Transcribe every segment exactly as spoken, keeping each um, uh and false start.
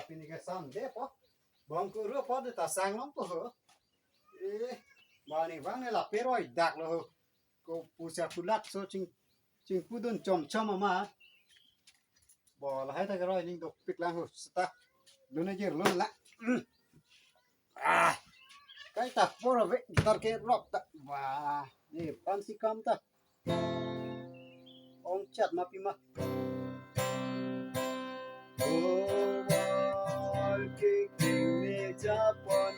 Pini ke Sunday po. Bom kuru po de ta sang long po ho. Eh, bani bang ne la peroi dak lo ho. Ko pusa kulak so ching chingpudun chom chom ama. Bo lahai ta keroi ning dopik lang ho seta. Lun ajir lun la. Ah. Kaita poro ve gitar ke rock ta. Wah, ni pansi kam ta. Ong chat ma pima. Owar kekeng ne japon.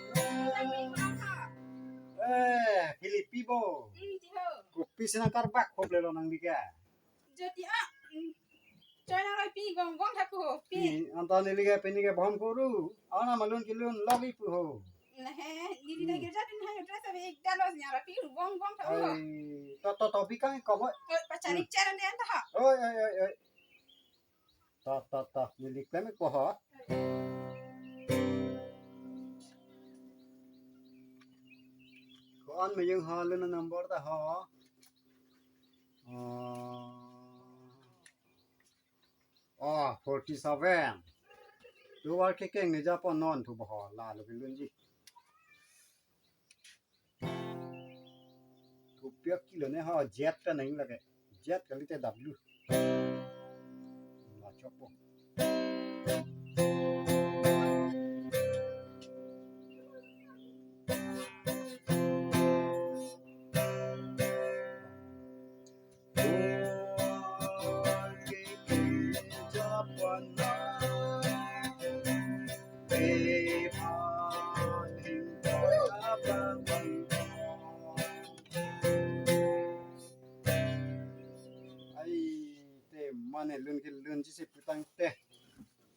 Eh, Philippi bo. Hmm, tiho. Kopi sina karbak kop lelo nangli ke. Jyoti a. Hmm. Choi nang roi pi gong gong thaku ho. Pi. Pi, anta neli ke pini ke bom kuru. Ana malun kilun lagi pu ho. Nahe, neli Hmm. lagi jat in hai dress abi ek dalo nya roi pi gong gong thaku ho. Ai, to, to, to, bikang kok. Oi, pachari Hmm. cheren den tha. Oi, oi, oi, oi. To, to, to, neli klem ko ho. Ko-an me yung ho lun number ta ho. Oh. Oh, forty-seven. Owar kekeng ne japon non thu bo ho la lo bilun ji. Kopi akilo ne ho Z ka nang lake. Z kalite W. La chokpo. Ai, te mane lun ke lun ji si putang te.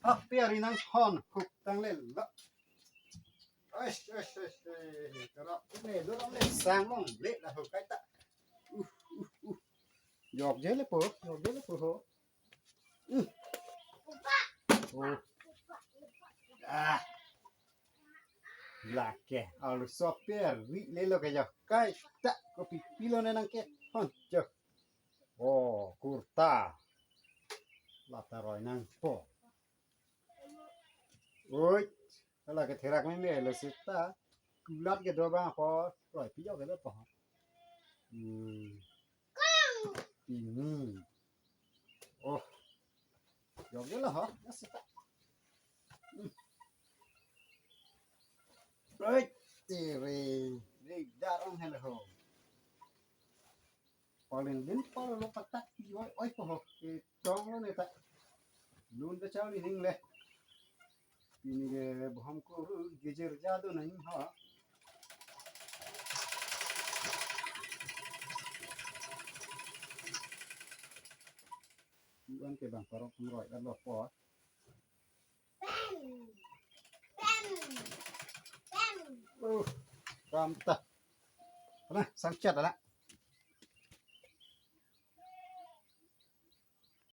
Hap pe ari nang hon huk tang le lo. Oish, oish, oish, oish. Karap ne lo ne sang long le la ho kaita. Uh, uh, uh. Yok je le po, yok je le po ho. Uh. Oh. Ah. Lake, alu soper, wi lelo ke jo. Kaita, kopi pilo ne nang ke. Hon, jo. Oh, kurta. Lata roi nang po. Oi, ala ke therak nang ne lo seta. Kulat ke do bang po, roi pi jo ke do po. Hmm. Pini. Oh. Yok je lo ho, ya seta. Hmm. Oi, tiri. Ni darong helo ho. Paling din palo lo patak pi oi oi po ho. Ke tong lo ne ta. Lun ta chau ni ning le. Pini ke bom kuru gejer jadu na ning ha. Iwan ke bang parok pengroi kan lo po. Oh, kam ta. Pernah sangchat ala.